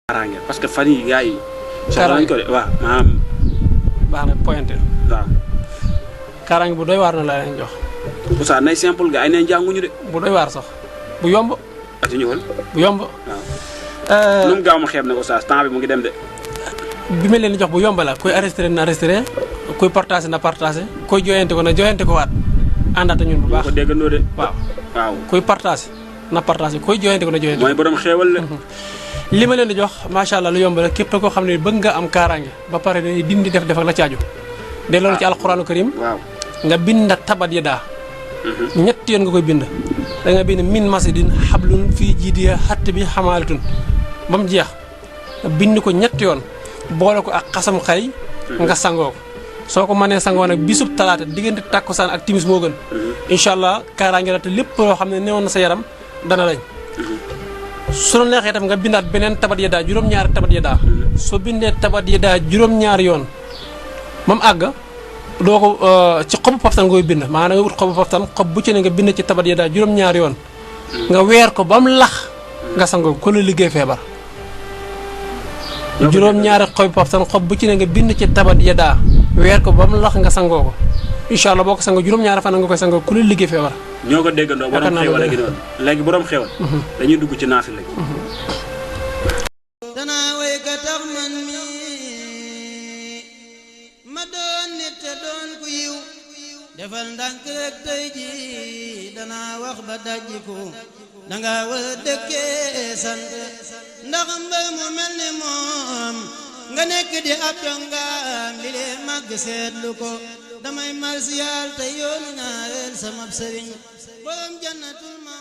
kaaraange parce que fan yi gars yi. soxla nañ ko de waaw maanaam. baax na pointé. waaw. kaaraange bu doy waar na laa leen jox. Oustaz nay simple gars yi ne jànguñu de. bu doy waar sax bu yomb. ati ñëwal. bu yomb. waaw. lu mu gaaw ma xeeb nag Oustaz temps bi mu ngi dem de. bi ma leen di jox bu yomb la koy arrêté na arrêté koy partagé na partagé koy joyante ko na joyante ko waat àndaata ñun bu baax. ko déggandoo de. waaw waaw. koy partagé na partagé koy joyante ko na joyante. mooy borom xéewal la. li ma leen di jox macha allah lu yomb la képp koo xam ne bëgg nga am kaaraange ba pare dañuy dindi def ak la caaju. de loolu ci alquraanu karim. waaw. nga bind tabat ya daa. ñetti yoon nga koy bind. da nga bind min masidin hablun fii jiidiya xatt bi xamaalitun ba mu jeex nga bind ko ñetti yoon boole ko ak xasam xay. nga sangoo ko soo ko mënee sangoo nag bisub talaata diggante takkusaan ak timis moo gën. incha allah kaaraange la te lépp loo xam ne newoon na sa yaram dana lañ. su la neexee itam nga bindaat beneen tabat ya daa juróom-ñaari tabat ya daa. soo bindee tabat ya daa juróom-ñaari yoon ba mu àgg doo ko ci xobu paftan nga koy bind maanaam nga wut xobu paftan xob bu ci ne nga bind ci tabat ya daa juróom-ñaari yoon. nga weer ko ba mu lax nga sangoo ko la liggéey feebar. juróom-ñaari xobu paftan xob bu ci ne nga bind ci tabat ya daa weer ko ba mu lax nga sangoo ko incha allah boo ko sangoo juróom-ñaari fan nga koy sangoo ku la liggéey feebar. ñoo ko déggandoo borom xéewal léegi noonu léegi borom xéewal. dañuy dugg ci naafi léegi. danaa way ka tax man mi ma doon nit te doon ku yiw defal ndànk rek tey ji danaa wax ba dajjiku danga war a dëkkee sant ndax mbër mu mel ni moom nga nekk di ab dongaam li lee màgg seetlu ko damay marsiyaal te yoonu ñaareel sama sëriñ borom jannatul ma